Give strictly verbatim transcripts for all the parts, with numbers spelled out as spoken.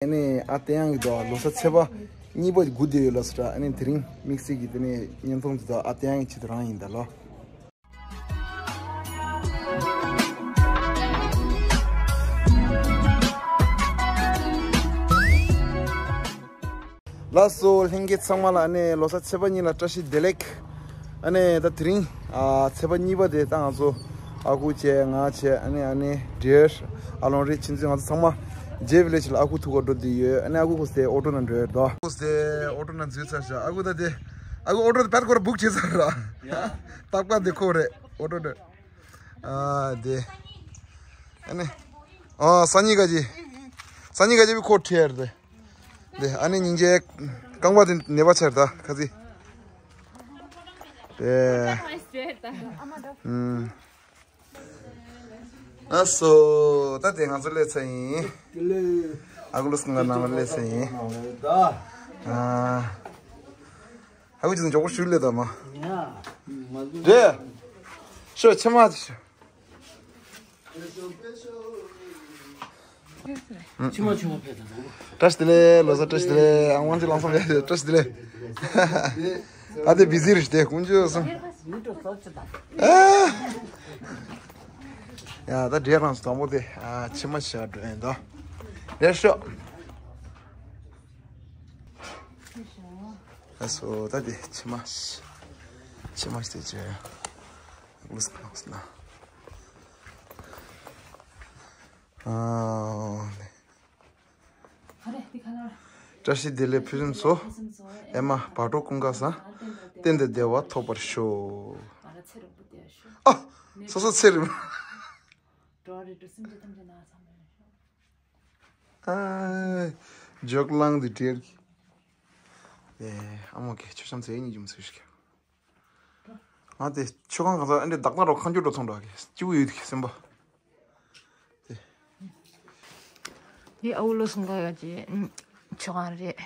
ཨ་ནི་ཨ་ཏེ་ཡང་གི་དོ་ལོ་གསར་ཚེས་པ་གཉིས་པ་དགུ་དེ་ཡོད་ལ་སོ་ར། ཨ་ནི་དེ་རིང་དམིགས་བསལ་གྱི་དེ་ནས་བརྙན་ཐུང་དེ་དོ་ཨ་ཏེ་ཡང་གི་ཆེད་དུ་རང་ཡིན་ད་ལོ། ལགས་སོ། ལྷན་རྒྱས་ཚང་མ་ལ་ཨ་ནི་ལོ་གསར་ཚེས་པ་གཉིས་ལ་བཀྲ་ཤིས་བདེ་ལེགས། ཨ་ནི་ད་དེ་རིང་ཨ་ཚེས་པ་གཉིས་པ་དེ་ད་ང་ཚོ་ཨ་ཁུ་བྱས་ང་བྱས་ཨ་ནི་ཨ་ནི་འབྲེར་ཨ་ལོང་རེ་ཆིན་ཚུན་ང་ཚོ་ཚང་མ་ཇེ་བི་ལེ་ཇི་ལ་ཨ་ཁུ་ཐུག་ག་འགྲོ་དུས་ཡོད། ཨ་ནི་ཨ་ཁུ་ཁོ་སྟེ་ཨོ་ཊོ་ནང་འགྲོ་ཡོད་དོ། ཁོ་སྟེ་ཨོ་ཊོ་ནང་འཛུལ་ཚར་ཤག་ཨ་ཁུ་ད་དེ་ཨ་ཁུ་ཨོ་ཊོ་དེ་ཕར་ཁོ་ར་བུག་བྱས་ཚར་ར། ཡ། ཏག་ཏག་དེ་ཁོ་རེད་ཨོ་ཊོ་དེ། ཨ་དེ། ཨ་ནི། ཨ་སང་ཉིན་ག་ཅི། སང་ཉིན་ག་ཅི་བི་ཁོ་ཁྲེར་དེ། དེ་ཨ་ནི་སྙིང་རྗེ། རྐང་པ་དེ་ནད་པ་ཆེར་ད་ཁ་ཚི། དེ། ཨུམ། ཨ་སོ། ད་དེ་ང་ཚོ་སླེབས་ཚར་ཡིན། ཨ་ཁུ་ལུ་སྐུ་ང་ནང་ལ་སླེབས་ཚར་ཡིན། ཨ། ཨ་ཁུ་ཅི་ཚང་མགྱོགས་པོ་ཞུ་ལེ་ད་མ། རེད། ཤོ་ཆེ་མ་ཤོ། ཕྱི་མ་ཆུང་བ་ཕེབས་དང་། བཀྲ་ཤིས་བདེ་ལེགས། ལོ་གསར་བཀྲ་ཤིས་བདེ་ལེགས། ཨང་དབང་ཆེ་ལང་སོང་བས་བཀྲ་ཤིས་བདེ་ལེགས། ད་དེ་བི་ཟི་རེད་དེ་ཀུན་སྤྱོད་སོང་། ཡ་ད་འདྲེ་རང་སོ་དང་པོ་དེ་ཨ་ཕྱི་མ་ཤ་འགྲོ་ཡིན་དོ། རེད་ཤོ། ཨ་སོ་ད་དེ་ཕྱི་མ་ཕྱི་མ་ཤ་དེ་ཅི་ལུས་ཕ་ལོགས་ན། ཨ། བཀྲ་ཤིས་བདེ་ལེགས་ཕུན་སུམ་ཚོགས། ཨེ་མ་བག་དྲོ་ཀུན་དགའ་བཟང་། གཏན་དུ་བདེ་བ་ཐོབ་པར་ཤོག་ཨ། སོ་སོ་ཚེ་རིང་། ཨ། ཇོག་ལང་དི་ཏིར། ཨེ་ཨ་མོ་ཀེ་ཆོ་ཤམ་ཚེ་ཉི་ཇུམ་ཚེ་ཤིག་ང་དེ་ཆུ་ཁང་གང་ས་ཨ་འདྲེ་བདག་ན་རོ་ཁང་ཆུ་འགྲོ་ཚོང་འགྲོ་གི་ཅིའུ་ཡོད་གི་སེམས་པ། དེ། དེ་ཨའུ་ལོ་སུང་ག་ཡ་ཅི་ཆུ་ཁང་རེད།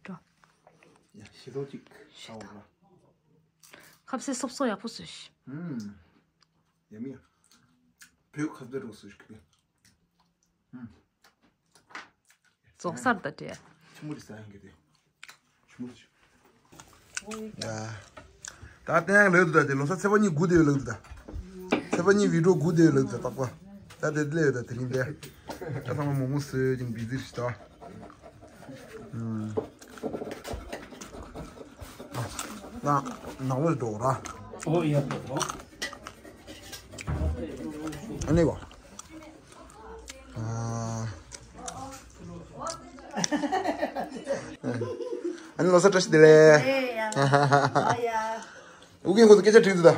འགྲོ། ཡ་ཤི་ཏོག་ཅིག་ཤ་བ་ར། ཁ་ཟས་སོབ་སོབ་ཡག་པོ་བཟོས་ཤིག་ཨུམ། ཡ་མི་ཡ། བོད་ཁ་ཟས་རོ་བཟོས་ཤིག་གི། ཨུམ། རྫོགས་སར་ད་དྲེ། ཆི་མོ་རི་ས་ཡང་གི་དེ། ཆི་མོ་རི། ཡ། ད་ལྟ་ཡང་ལོས་འདུག་ད་དེ་ལོ་གསར་ཚེས་པ་གཉིས་དགུ་དེ་ལོས་འདུག་ད། ཚེས་པ་གཉིས་བི་ཌིའོ་དགུ་དེ་ལོས་འདུག་ད་རྟག་པ། ད་དེ་ལས་ཡོད་ད་དེ་རིང་དེ། ད་ཚང་མ་མོག་མོག་བཟོས་ཀྱིན་བི་ཟི་རེད་ད། ཨུམ། ན་ནང་ལོས་འགྲོ་ར། ཨོ་ཡ་ཕེབས་རོགས། ཨ་ནི་གོ། ཨ། ཨ་ནི་ལོ་གསར་བཀྲ་ཤིས་བདེ་ལེགས། ཨུ་རྒྱན་ཁོ་ཚོ་སྐད་ཆ་དྲིས་འདུག་ད།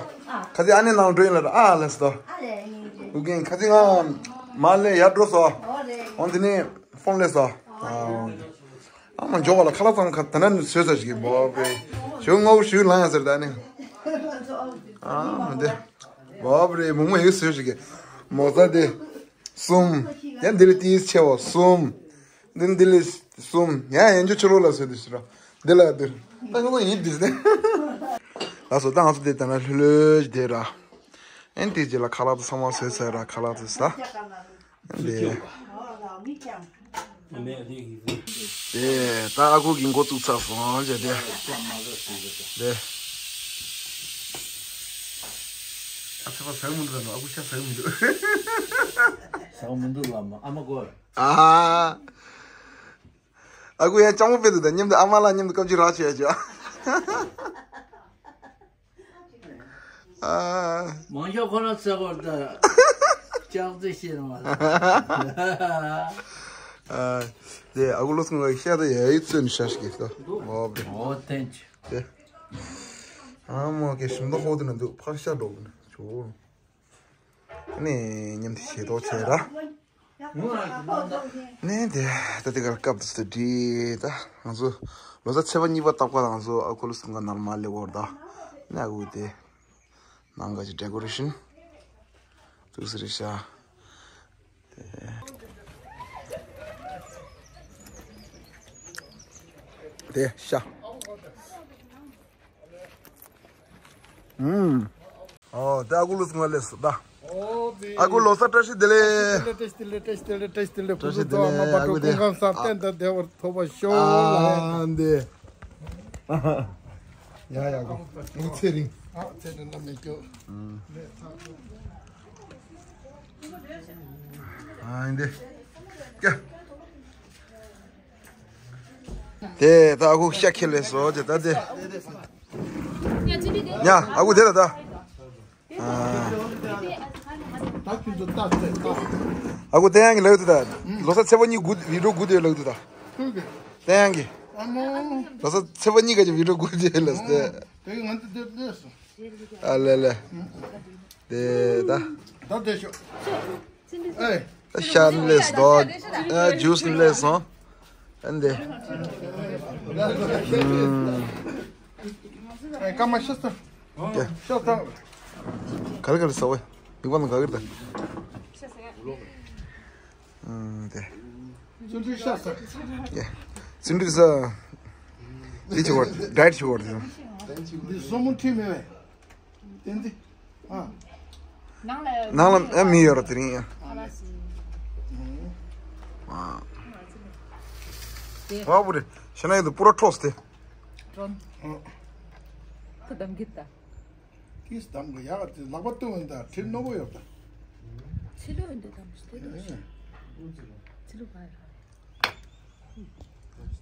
ཁ་ཚིག་ཨ་ནེ་ནང་འགྲོ་ཡིན་ལ་ཨ་ལས་སོ། ཨུ་རྒྱན་ཁ་ཚིག་ང་མ་ལས་ཡར་འགྲོ་སོ། འོན་ཏེ་ནི་ཕོན་ལས་སོ། ཨ་མ་འཇོག་པ་ལ་ཁ་ལག་ཚང་ཁ་ད་ན་ནི་བཟོས་ས་ཞིག་གི་བོ་བེ། ཞུ་ངོ་བོ་ཞུ་ལང་ཡ་ཟེར་ད་ནི། ཨ་མ་འདི། བོ་བེ་མོག་མོག་ཡོད་བཟོས་ཞིག་གི། མོག་ས་དེ། གསུམ། ཡང་འདི་ལས་ཏིས་ཆེ་བ་གསུམ། འདི་འདི་ལས་གསུམ། ཡང་ཡང་ཅོ་ཆུ་རོ་ལ་བཟོས་དུ་ཞུ་ར། འདི་ལ་འདི། ད་ཁོ་ཚོ་ཡིན་འདི་ཟེར། ལགས་སོ་ད་ང་ཚོ་འདི་ལྟ་ན་ལྷོད་ལྷོད་བསྡད་ར། ཨེན་དེ་རྗེས་ལ་ཁ་ལག་ཚོ་ཚང་མ་བཟོས་ཚར་ར་ཁ་ལག་ཚོ་ཟ། འདི། དེ་ད་ཨ་ཁུ་གིས་འགོ་བཙུགས་ཚར་སོང་ཟེར་དེ། དེ། ཨ་ཚ་བ་ཟ་གི་མི་འདུག་ལ་ནོ་ཨ་ཁུ་ཤ་ཟ་གི་མི་འདུག་ཟ་གི་མི་འདུག་ལ་མོ་ཨ་མ་གོ་ཨ། ཨ་ཁུ་ཡང་ལྕང་མོ་དཔེ་འདུག་ད་མཉམ་དུ་ཨ་མ་ལ་མཉམ་དུ་སྐམ་ཅི་རག་བྱས་བྱས། ཨ། མང་ཤོས་ཁོ་རང་ཚེ་སྐོར་དུ་ལྕགས་རྩི་ཤེས་རུང་བ། ཨ། དེ་ཨ་ཁུ་ལོ་སོང་གི་ཤ་དེ་ཡ་ཡི་བཙོས་ནས་ཤ་ཞིག་གིས་ལྟ། འོ་བེ། འོ་དེན་ཅི། དེ། ཨ་མོ་གི་ཞིམ་མདོག་ཧོ་དེ་ན་འདུག་ཕག་ཤ་འགྲོ་གི་ན་ཇོ། ནས་མཉམ་དུ་ཞེ་ཏོག་བྱས་ར། ནས་དེ་ད་དེ་གར་སྐབས་དུ་སུ་བྲིས་ད་ང་ཚོ་ལོ་གསར་ཚེས་པ་གཉིས་པ་རྟག་པར་ང་ཚོ་ཨ་ཁུ་ལུ་སུ་ང་ནར་མ་ལེ་བོར་ད་ནས་ཨ་ཁུ་དེ་ནང་ག་ཅི་ཌེ་ཀོ་རེ་ཤན་ཏུ་སི་རི་ཤ་དེ་ དེ་ཤ། ཨུམ། ཨོ་དེ་ཨ་ཁུ་ལུས་ངོ་ལེས་ད། ཨོ་དེ། ཨ་ཁུ་ལོ་གསར་བཀྲ་ཤིས་བདེ་ལེགས། བཀྲ་ཤིས་བདེ་ལེགས། བཀྲ་ཤིས་བདེ་ལེགས། བཀྲ་ཤིས་བདེ་ལེགས། ཨ་ཁུ་དེ། ཨ་ཚེ་རིང་། ཨ་ཚེ་རིང་ལ་མེད་ཀྱོ། ཨ་འདི། ཀྱ། དེ་ད་ཨ་ཁུ་ཤ་ཁྱེར་ལས་སོ་ཅེ་ད་དེ། ཉ་ཨ་ཁུ་དེ་ལ་ད། ཨ་ཁུ་དེ་ཡང་གི་ལག་ཏུ་ད། ལོ་གསར་ཚེས་པ་གཉིས་དགུ་བི་ཌིའོ་དགུ་དེ་ལག་ཏུ་ད། དེ་ཡང་གི། ལོ་གསར་ཚེས་པ་གཉིས་ག་ཅི་བི་ཌིའོ་དགུ་དེ་ལག་ཏུ་ད། ཨ་ལེ་ལེ། དེ་ད། ད་དེ་ཤོག་ཨེ། ཤ་ནི་ལས་སོ། ཨ་ཇུས་ནི་ལས་སོ། ཨན་དེ། ཨེ་ཀ་མ་ཤ་ས། ཀྱེ། ཤ་ས། ག་རེ་ག་རེ་ཟ་བས། མིག་པ་ནང་ག་གེ་ད། ཨན་དེ། བརྩོན་འགྲུས་ཤ་ས། ཀྱེ། བརྩོན་འགྲུས་ས། འདི་ཆུ་བར་ཌའེ་ཊི་ཆུ་བར་དེ། འདི་སོ་མོ་ཁྲིད་མེད་བས། དེ་འདི། ཨ། ནང་ལ་ནང་ལ་ཨ་མི་ཡོད་ར་དེ་རིང་ཡ། ཨ་ལ་སི། ཨ། དེ། ཝ་པུ་རེ། ཤ་ན་ཡོད་དུ་པུ་ར་ཁྲོས་ཏེ། ཁྲོན། ཁུ་དམ་གི་ད། ཀིས་དམ་གི་ཡག་དེ་ལག་པ་བཏུང་ཡོད་ད་ཁྲིར་རྣོ་པོ་ཡོད་ད། ཕྱི་ལོ་འདི་དམ་ཞིག་དེ་དམ་ཞིག་ཕྱི་ལོ་བ་ཡོད།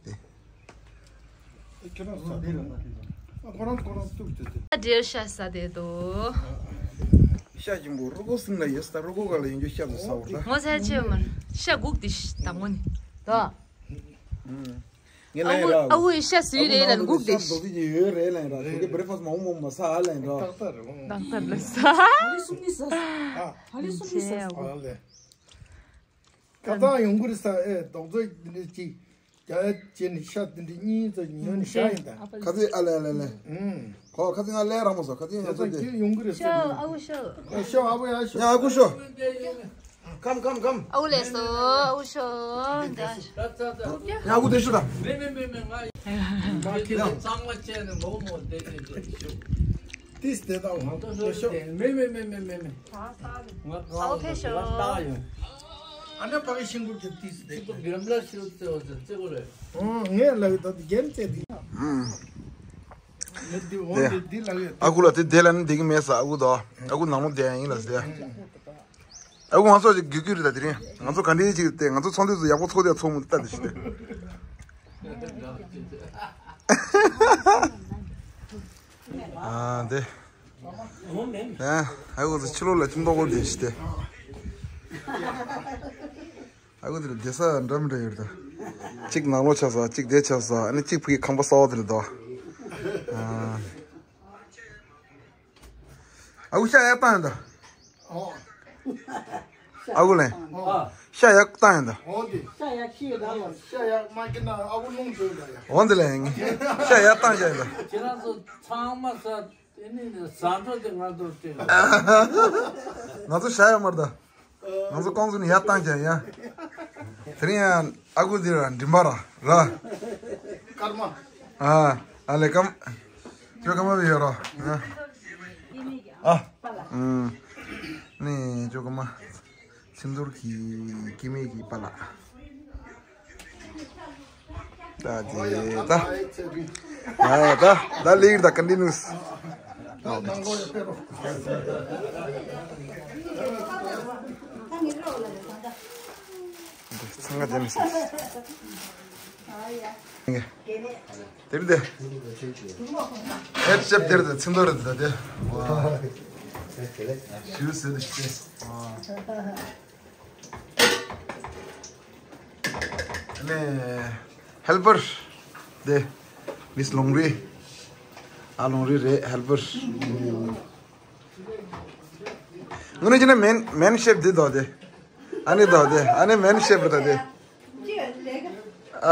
དེ། ཁྱེད་རང་ས་དེ་རང་ཁོ་རང་ཁོ་རང་བཏུག་དེ་དེ། འབྲེལ་ཤ་ས་དེ་དོ། ཤ་ཞིམ་པོ་རུ་གོ་སིང་ལ་ཡོད་ས་རུ་གོ་ག་ལ་ཡིན་རྒྱུ་ཤ་དུ་ས་བར་ད། ངོ་ཚ་ཆེ་མ་ཤ་གུག་དེ་ཤ་དང་ངོ་ནི་དོ། ངས་ལན་ར། ཨ་ཁུ་ཡི་ཤ་སུའི་རེད་ལན་གུག་དེ་ཤ། རྡོ་རྗེ་ཡོད་རེད་ལན་ར་ཞོགས་ཀས་བྷི་རེག་ཕ་སི་མང་མོ་མ་ས་ཨ་ལན་ར། ཏག་ཏག་རེད་བོ། ཏག་ཏག་ལ་ས། ཧ་ལི་སུ་མི་ས། ཧ་ལི་སུ་མི་ས། ཨ་ལེ། ཁ་ཚང་ཡོང་གི་རེད་ས་ཨེ་རྡོག་རྩ་འདི་འདྲ་ཅིག་རྒྱ་ཡ་བྱས་ནས་ཤ་འདི་འདྲ་གཉིས་ཙམ་ཉོས་ནས་བཞག་ཡིན་ད། ཁ་ཚིག་ཨ་ལེ་ཨ་ལེ་ཨ་ལེ། ཨུམ། ཁོ་ཁ་ཚིག་ང་ལས་རང་མོ་སོ་ཁ་ཚིག་ང་ཚོ་དེ་ཡོང་གི་རེད་ཤ་ས། ཨ་ཁུ་ཤ། ཤ་ཨ་བོ་ཡ་ཤ། ཡ་ཨ་ཁུ་ཤ། ཁམ་ཁམ་ཁམ། ཨ་ཁུ་ལས་སོ་ཨ་ཁུ་ཤ། ཡ་ཨ་ཁུ་དེ་ཤ་ད། མེ་མེ་མེ་མེ་ང་། ང་ཁྱེད་ཚང་མ་བྱས་ནས་མོག་མོག་བསྡད་ནས་བསྡད་ཤོག་ཏིས་དེ་དང་ང་ཏོ་ཤོག་ཏེ་མེ་མེ་མེ་མེ་མེ་མེ། ང་ཨའོ་ཕེ་ཤོ། ང་ལྟ་ཡོང་། ཨ་ན་ཕ་གི་ཤིང་གུར་གྱི་ཏིས་དེ། ཁྱེད་ཚོ་རྒན་ལ་ཤོད་ཙེ་བ་ཙེ་ཙེ་གོ་རེད། ཨོ་ངས་ལ་གི་ད་དེ་རྒན་ཙེ་དེ། ཨུམ། ངས་དེ་འོ་དེ་དེ་ལ་གི། ཨ་ཁུ་ལ་དེ་དེ་ལ་ནི་དེ་གི་མེད་ས་ཨ་ཁུ་དོ། ཨ་ཁུ་ནང་མོ་དེ་ཡིན་ལ་ཟེར། ཨ་ཁུ་ང་ཚོ་ཅིག་རྒྱུ་རྒྱུ་རེད་ད་དེ་རིང་ང་ཚོ་ག་འདྲའི་ཅིག་དེ་ང་ཚོ་ཚོང་འདུས་སུ་ཡག་པོ་ཚོགས་དེ་ཚོགས་མུ་ལྟ་དེ་ཞིག་དེ། ཨ་དེ། ཨ་ཨ་ཁུ་ཚོ་ཕྱི་ལོགས་ལ་ཅིག་མདོག་དགོས་དེ་ཞིག་དེ། ཨ་ཁུ་དེ་ལ་བསྡད་ས་འདྲ་མི་འདྲ་ཡོད་རེད་ད། གཅིག་ནང་ལོགས་ཆགས་ས་གཅིག་དེ་ཆགས་ས་ཨ་ནི་གཅིག་ཕ་གི་ཁང་པ་གསར་པ་དེ་ལ་འདུག་ཨ། ཨ་ཁུ་ཤ་ཡག་བཏང་ཡོད་ད། ཨོ། ཨ་ཁུ་ལེན། ཨོ། ཤ་ཡག་བཏང་ཡོད་ད། ཨོ་དེ། ཤ་ཡག་ཤི་ཡོད་ད་ལོ། ཤ་ཡག་མ་ཁྱེར་ན་ཨ་ཁུ་རླུང་བཟོས་ད་ཡ། འོ་དེ་ལེན། ཤ་ཡག་བཏང་ཡོད་ད། ཁྱེད་རང་ཚོ་ཚང་མ་ས་དེ་ནི་ཟ་འགྲོ་དེ་ང་ཚོ་དེ། ང་ཚོ་ཤ་ཡག་མར་ད། ང་ཚོ་ཀོང་ཚོ་ནས་ཡར་བཏང་ཀྱང་ཡ། དེ་རིང་ཡང་ཨ་ཁུ་འདི་ར་མགྲིན་པ་ར་ར། ཀརྨ། ཨ་ཨ་ལེ་ཀམ། ཅོ་ཀ་མ་བི་ཡོ་རོ། ཨ། ཨུམ། ནི་ཅོ་ཀ་མ། ཚིམ་ཐོར་གྱི་སྐྱེ་དམན་གྱི་པ་ལགས། ད་དེ་ད། ད་ད་ད་ལིར་ད་ཀོན་ཊི་ནུས། འདི་ཚང་མ་དེ་ནི་སྲིད། དེར་དེ། ཧེད་ཤེབ་དེར་དེ་ཚིམ་ཐོར་དེ་ད་དེ། ཞུ་ཟེར་དེ་ཤེས། ནས་ཧེལ་པར་དེ་མིས་ལོང་རི། ཨ་ལོང་རི་རེད་ཧེལ་པར། ངོ་ནས་ཅི་ན་མེན་མེན་ཤེབ་དེ་དོ་དེ། ཨ་ནི་དོ་དེ་ཨ་ནི་མེན་ཤེབ་རེད་དོ་དེ། ཨ།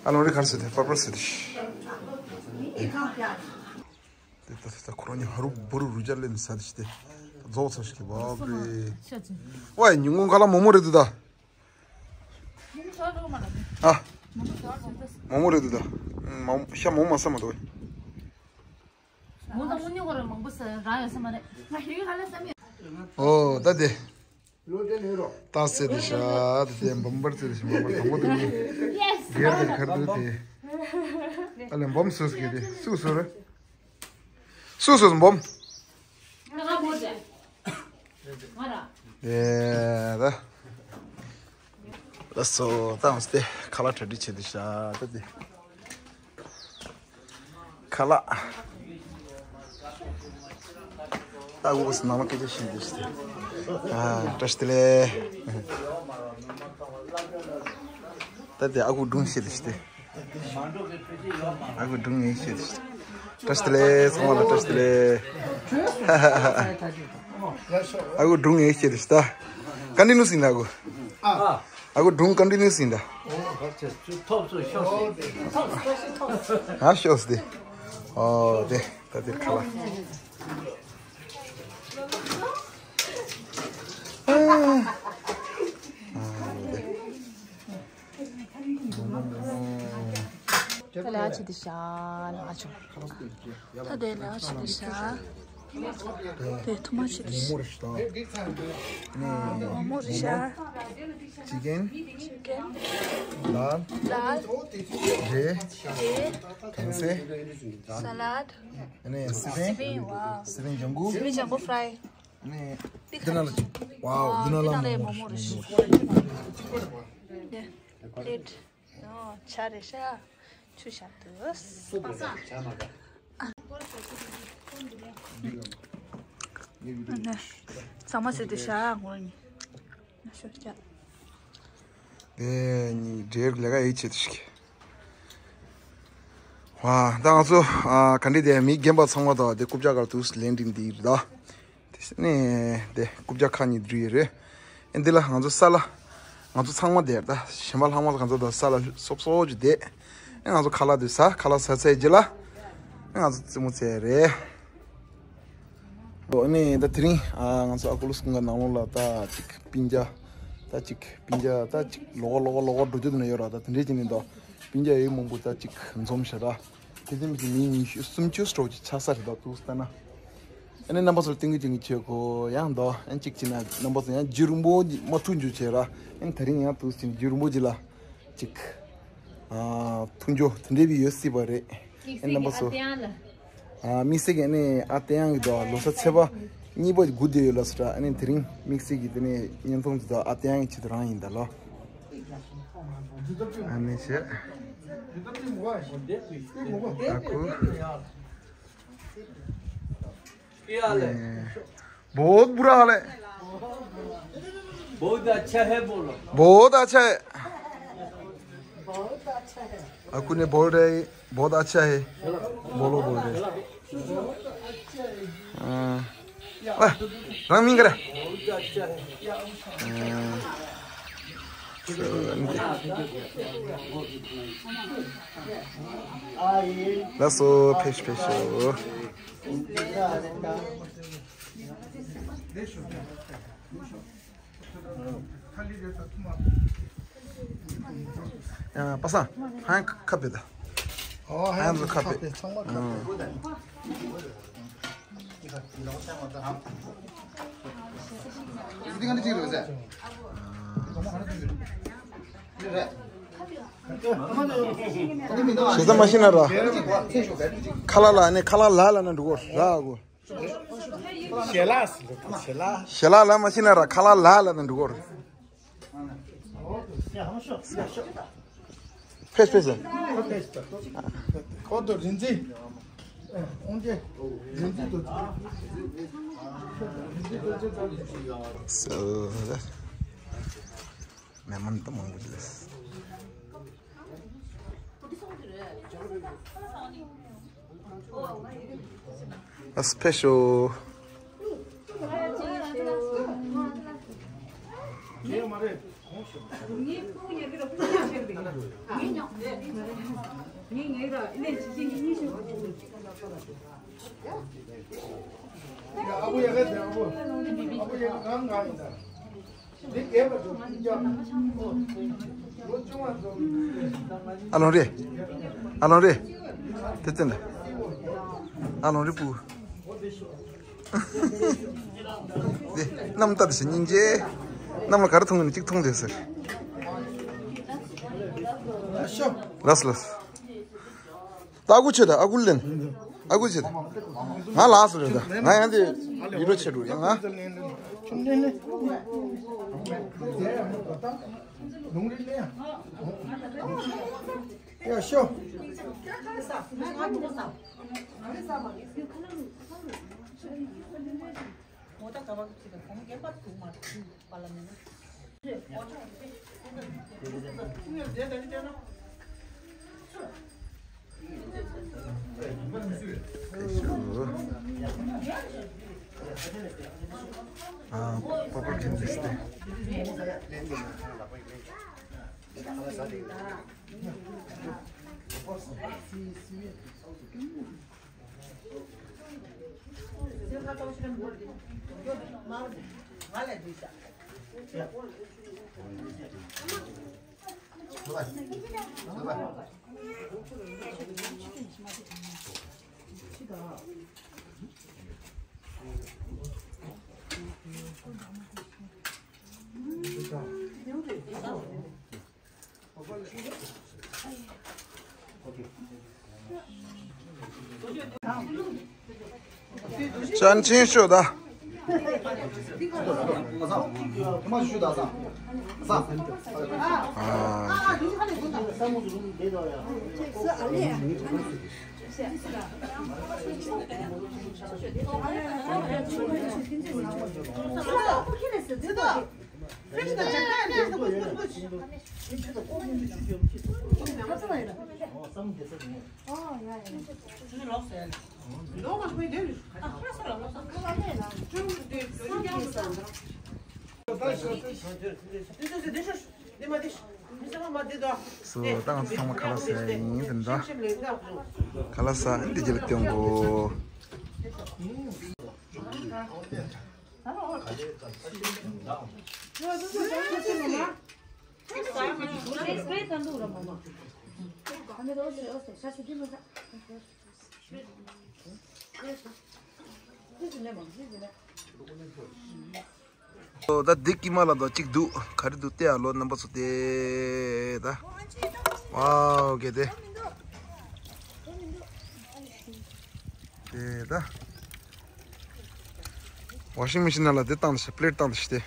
ཨ་ལོང་རི་གར་སེ་དེ་པར་པར་སེ་དེ། དེ་ད་ད་ཁོ་རང་ཉིད་ཧ་རུ་བུ་རུ་རུ་ཅར་ལེན་ས་དེ་ཞིག་དེ། རྫོགས་ཚར་ཞིག་གི་བབ་རེད། ཤ་ཅིག་ཝའི་ཉིན་གུང་ཁ་ལག་མོག་མོག་རེད་འདུག་ད། ཨ། མོག་མོག་རེད་འདུག་ད། མོག་ཤ་མོག་མ་ཟ་མ་འདུག་མོག་དང་དངུལ་སྙིང་གོ་རེ་མང་པོ་ཟ་རང་ཡོད་ས་མ་རེད། ང་ཞིག་ག་ལ་ཟ་མི། ཨོ་ད་དེ། ཏཱ་རྩེ་དེ་ཤ་དེ་དེ་འབུམ་པར་རྩེ་དེ་ཤ་འབུམ་པར་དང་པོ་དེ་ནི། སྒེར་དེ་ཁར་དུ་དེ། ཨ་ལེ་འབུམ་སུ་སྐྱེ་དེ་སུ་སུ་རེད། སུ་སུ་འབུམ། ང་ར། ཨེ་ད། ལགས་སོ་ད་འོང་སྟེ་ཁ་ལག་གྲ་སྒྲིག་བྱེད་དུ་ཤ་ད་དེ། ཁ་ལག་ད་འུ་སི་ནང་ལ་སྐད་ཆ་བཤད་དུ་ཤ་དེ། ཨ་བཀྲ་ཤིས་བདེ་ལེགས། ད་དེ་ཨ་ཁུ་སྒྲུང་བཤད་དུ་ཤ་དེ། ཨ་ཁུ་སྒྲུང་ངས་བཤད་དུ་ཤ། བཀྲ་ཤིས་བདེ་ལེགས་ཚང་མ་ལ་བཀྲ་ཤིས་བདེ་ལེགས། ཨ་ཁུ་སྒྲུང་ངས་བཤད་དུ་ཤ་ད། ཀ་འདྲི་ནུ་སིན་ད་ཨ་ཁུ། ཨ་ཁུ་སྒྲུང་ཀ་འདྲི་ནི་ཟིན་ད། ཨ་ཤོག་སྟེ། ཨོ་དེ་ད་དེར་ཁ་བ། ད་ལ་ཆི་དི་ཤ་ན་ཆོ། ད་དེ་ལ་ཆི་དི་ཤ། དེ་ཐུ་མ་ཆི་དི་ཤ། མོག་མོག་རེད་ཤག་ཅི་ཀན། ཅི་ཀན། ལ། ལ། རེ། རེ། གན་སེ། ས་ལད། ཨ་ནི་སི་པན། སི་པན། ཝའོ། སི་པན་ལྗང་གུ། སི་པན་ལྗང་གུ་ཕ་རའི། ཨ་ནི་འདི་ན་ལ། ཝའོ། འདི་ན་ལ་མོག་མོག་རེད་ཤག་ཡ། པླེ་ཊི། ཨོ་ཇ་རེད་ཤག་ཆུ་བཞག་འདུག་ཨ་ནི་ཚང་མ་ཟེར་དུ་བཞག་ངོ་ནི། ཨ་ཤོ་ཅག་དེ་ནི་འབྲེལ་ལས་ཀ་ཡིད་ཆེད་དུ་ཞིག་ཝ། ད་ང་ཚོ་ཨ་ག་འདྲི་དེ་མི་རྒན་པ་ཚང་མ་དང་དེ་རྐུབ་ཀྱག་གར་དུ་ལན་འདྲི་འདི་རེད་ད། དེ་ནས་དེ་རྐུབ་ཀྱག་ཁག་གཉིས་འདྲི་ཡོད་རེད། ཨེ་འདི་ལ་ང་ཚོ་ས་ལ། ང་ཚོ་ཚང་མ་དེར་ད་གཞན་པ་ལྷག་མ་ལ་ང་ཚོ་ད་ས་ལ་སོབ་སོབ་ཅིག་བསྡད། ཨེ་ང་ཚོ་ཁ་ལག་དེ་ཟ། ཁ་ལག་ཟ་ཚར་རྗེས་ལ། ཨེ་ང་ཚོ་རྩེད་མོ་རྩེ་རེད། ཨོ་ནི་ད་དེ་རིང་ཨ་ང་ཚོ་ཨ་ཀུ་ལུ་སྐུ་འགའ་ནང་ལོགས་ལ་ད་ཅིག་སྤུན་ཀྱག་ད་ཅིག་སྤུན་ཀྱག་ད་ཅིག་ལོག་ལོག་ལོག་འགྲོ་རྒྱུ་ན་ཡོད་ར། ད་དེ་འདྲས་ཅིག་ནི་ད་སྤུན་ཀྱག་ཡོད་མང་པོ་ད་ཅིག་འཛོམས་ཤག་ར། དེ་ཚོ་མི་ཚོ་མི་ཉི་ཤུ་སུམ་ཅུ་སོ་ཅིག་ཆགས་ས་རེད་ད་འདུག་ལྟ་ན། ཨ་ནི་རྣམ་པ་ཚོར་སྟོན་གི་སྟོན་གི་བྱེད་གོ་ཡང་ད་ཨ་ཅིག་བྱས་ན་རྣམ་པ་ཚོ་ཡང་རྒྱུན་རིང་པོ་མ་ཐུག་འཇུ་བྱས་ར། ཨ་ནི་དེ་རིང་ཡང་འདུག་ཟིན་རྒྱུན་རིང་པོ་ཅིག་ལ་ཅིག་ཨ་ཐུག་འཇུ་དེ་འདྲས་བི་ཡོད་སྲིད་པ་རེད། ཨ་ནི་རྣམ་པ་ཚོ་ཨ་དམིགས་བསལ་གྱི་ཨ་ནི་ཨ་ཏེ་ཡང་གི་ད་ལོ་གསར་ཚེས་པ་གཉིས་པ་སྒུག་བསྡད་ཡོད་ལ་སོ་ར། ཨ་ནི་དེ་རིང་དམིགས་བསལ་གྱི་དེ་ནས་བརྙན་ཐུང་ཅིག་ད་ཨ་ཏེ་ཡང་གི་ཆེད་དུ་རང་ཡིན་ད་ལོ། ཨ་ནི་བྱས། ཨ་ཁུ། बहुत बुरा हाल है। बहुत अच्छा है बोलो। बहुत अच्छा है। आपको ने बोल रहे बहुत अच्छा है। बोलो बोल रहे। हाँ। ओए, रंग मिंग करे। हाँ। That's all, peace, peace. ཡ་པ་སངས་ཧན་ཁ་པེ་ད། ཨོ་ཧན་ཁ་པེ། ཚང་མ་ཁ་པེ། འདི་ག་འདི་ཅིག་རེད་ཟེར། རེད། ཞེ་ས་མ་ཤེས་ན་ར། ཁ་ལ་ལ་ནི་ཁ་ལ་ལ་ལ་ན་འགྲོ་གོ་ར་གོ། ཞལ་ལག་ཟེར་ལ་ཞལ་ལག་ཞལ་ལག་ལ་མ་ཤེས་ན་ར་ཁ་ལག་ལ་ལ་ན་འགྲོ་གོ། ཕེས་ཕེས། ཁོ་ཚོ་རིན་ཆེན། ཨོང་ཅེ། རིན་ཆེན་དུ། སོ། མེ་མོན་དུ་མང་པོ་ལས། A special. ཨ་ལོང་རེད། ཨ་ལོང་རེད། དེ་བཙན་ལ། ཨ་ལོང་རེད་པུ། དེ་གནམ་ལྟ་དེ་ཞིག་སྙིང་རྗེ། གནམ་ལ་ག་རེ་མཐོང་ནས་གཅིག་མཐོང་དེ་ཟེར། ལགས་ལགས། ད་ཨ་ཁུ་ཆེ་ད་ཨ་ཁུ་ལེན། ཨ་ཁུ་ཆེ་ད། ང་ལགས་སོ་རེད་ད། ང་ཡང་དེ་ཡིད་རོ་ཆེ་འགྲོ་ཡང་ང་། ཡ་ཤོ། ཨ། པ་པར་ཁྱིམ་དེ་སྟེ། ཅན་ཆིན་ཤོ་ད། སུ་ད་ང་ཚོ་ཚང་མ་ཁ་ལག་ཟ་ཡིན་དེ་འདྲ། ཁ་ལག་ཟ་འདི་རྒྱལ་སྟོན་གོ། ད་འདི་ཀི་མ་ལ་དོ་གཅིག་འདུག་ག་རེ་འདུག་ལྟ་ཡ་ལོ་རྣམ་པ་ཚོ་དེ་ད། ཝའོ་གལ་ཏེ། དེ་ད། ཝ་ཤིང་མེ་ཤིན་ནང་ལ་དེ་བཏང་དེ་ཤ་པླེཊ་བཏང་དེ་ཤ་དེ།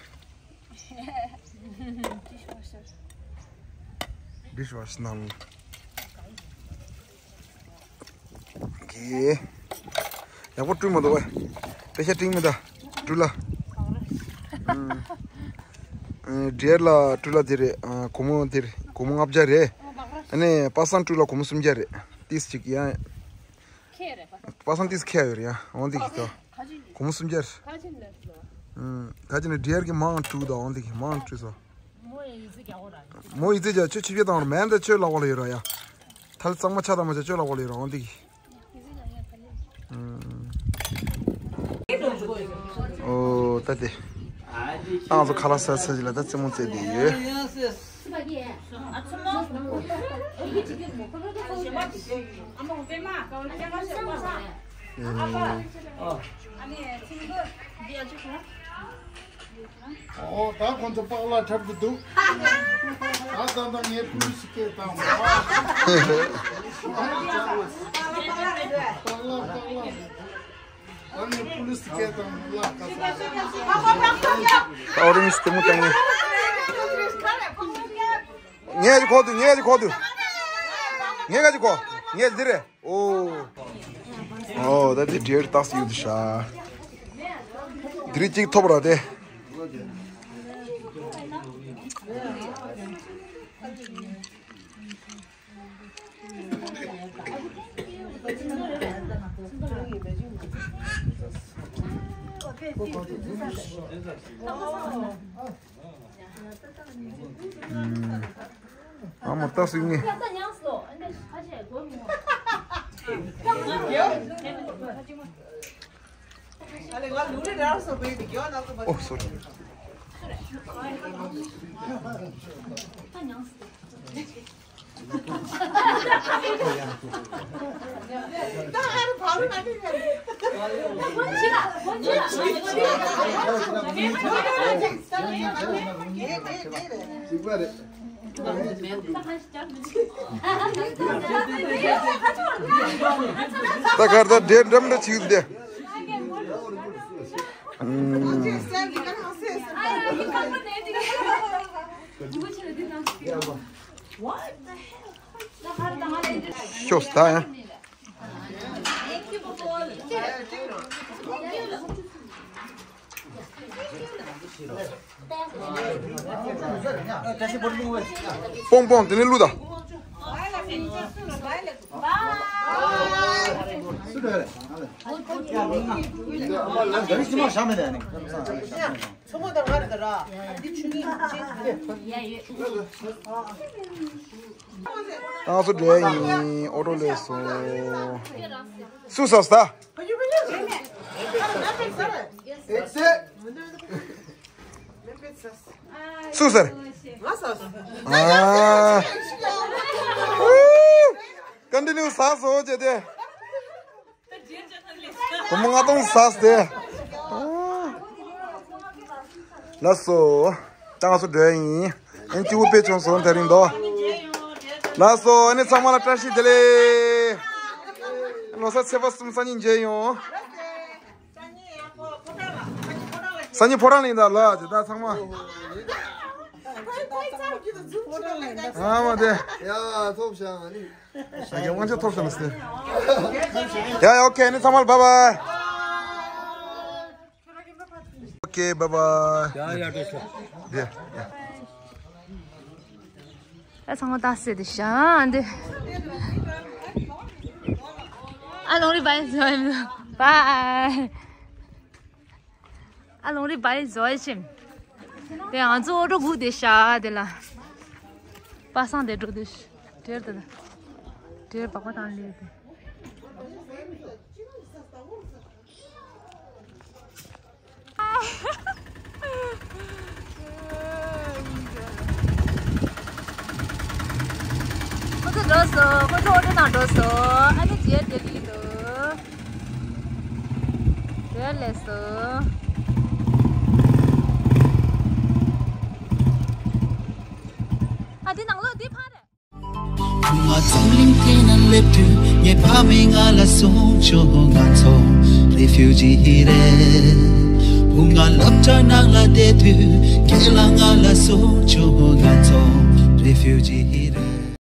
ཌིཤ་ཝ་ཤ་ནང་ལ། གི། ཡག་པོ་བཀྲུས་མ་འདུག་བས། དཔེ་ཆ་བཀྲིན་མི་ད། བཀྲུ་ལ། ཨུམ། ཨ་ཌི་ཡར་ལ་བཀྲུ་ལ་དེ་རེད། ཨ་སྒོར་མོ་དེ་རེད། སྒོར་མོ་ལྔ་བརྒྱ་རེད། ཨ་ནི་པ་སངས་བཀྲུ་ལ་སྒོར་མོ་སུམ་བརྒྱ་རེད། ཏིས་ཅིག་ཡང་། པ་སངས་ཏིས་ཁྱད་ཡོད་རེད་ཡ། འོང་དེ་གི་ད། སྒོར་མོ་སུམ་བརྒྱ་རེད། ཨུམ། ད་ཅི་ནས་ཌི་ཡར་གི་མང་བཀྲུ་ད་འོང་དེ་གི་མང་བཀྲུ་སོ། མོ་ཡི་ཙི་ཅག་ཁྱོད་ཆིབས་བྱ་བཏང་རོགས་མེད་འདི་ཁྱོད་ལག་པ་ལ་ཡོད་རོགས་ཡ། ཐལ་གཙང་མ་ཆ་དང་མ་ཆ་ཁྱོད་ལག་པ་ལ་ཡོད་རོགས་འདི་གི། ཨོ་ད་དེ། ཏང་ཚོ་ཁ་ལག་ཟ་ཚར་ཅིག་ལ་ད་རྩེད་མོ་རྩེ་བསྡད་ཡོད། ཨོ་ད་ཁོང་ཚོ་པགས་ལ་འཁྲབ་ཀྱི་འདུག་ད་ད་ད་ངས་པུ་ལི་སི་སྐད་བཏང་བ། པགས་ལ་པགས་ལ། ད་ངས་པུ་ལི་སི་སྐད་བཏང་བ་ལ་ད་ད་ཨོ་རེན་ཇི་ལྟད་མོ་བཏང་ངས། ངས་ཀྱི་གོ་འདུག་ངས་ཀྱི་གོ་འདུག་ངས་ཀྱི་གོ་ངས་འདི་རེད། ཨོ། ཨོ་ད་དེ་འདྲེར་ཏག་སི་ཡོད་དུ་ཤ། དེ་རིགས་གཅིག་ཐོབ་ར་དེ། ཨ་མ་ཏག་སི་ངས། ཨོ་སོ་རི། ད་གར་ད་འདྲེ་འགྲམ་འདྲ་ཆིག་འདི། ཤོག་ད་ཡང་། སྤོང་སྤོང་དེ་ནས་བླུག་ད། ཏང་སུ་འདྲེ་ཡིན། ཨོ་ཏོ་ལས་སོ། སུ་ཟ་ས། སུ་ཟེར། ཨ། ཀོན་ཊི་ནིའུ་ཟ་སོ་བྱས་ཏེ། སྒོར་མོ་ལྔ་སྟོང་ཟ་སྟེ། ལགས་སོ། ཏང་སུ་འདྲེ་ཡིན། ཨེན་ཅི་བུ་དཔེ་བྱུང་སོང་དེ་རིང་དོ། ལགས་སོ། ཨ་ནི་ཚང་མ་ལ་བཀྲ་ཤིས་བདེ་ལེགས། ལོ་གསར་ཚེས་པ་གསུམ་སང་ཉིན་མཇལ་ཡོང་། སང་ཉིན་ཕོ་བྲང་ལ་ཡིན་ད་ལ་ཇི་ལྟར་ཚང་མ། ཨ་མ་དེ། ཡ་ཐོབ་ཤག་ཨ་ནི། ཞག་གི་དབང་ཆ་ཐོབ་ཤག་ལ་སྟེ། ཡ་ཡ་ཨོ་ཁེ་ཨ་ནི་ཚང་མ་ལ་བཱའི་བཱའི། ཨོ་ཁེ་བཱའི་བཱའི། ཡ་ཡ་འགྲོ་ཤོག་དེ་ཡ། ཨ་ཚང་མ་ལྟ་སེ་དེ་ཤ་འདི། ཨ་ལོང་རི་བཱའི་བཱའི། ཨ་ལོང་རི་བཱའི་བཱའི་ཆེམ། དེ་ང་ཚོ་ཨོ་ཏོ་སྒུག་དེ་ཤ་དེ་ལ། པ་སངས་དེ་འགྲོ་དེ་ཤ། དེར་དེ་ལ། དེར་བག་པ་དང་ལས་དེ། ཁོ་ཚོ་འགྲོ་སོང་། ཁོ་ཚོ་ཨོ་ཏོ་ནང་འགྲོ་སོང་། ཨ་ནི་རྗེས་དེ་ལི་འདུག་དེ་ལས་སོང་། ཨ་དེ་ནང་ལོགས་དེ་ཕར་རེད། ང་འཛམ་གླིང་སྟེང་ན་སླེབས་དུས་ངའི་ཕ་མས་ང་ལ་གསུངས་བྱུང་། ང་ཚོ་རི་ཕིའུ་ཇི་རེད། བུ་ང་སློབ་གྲྭ་ནང་ལ་བསྡད་དུས་ཁྱེད་ལ་ང་ལ་གསུངས་བྱུང་། ང་ཚོ་རི་ཕིའུ་ཇི་རེད།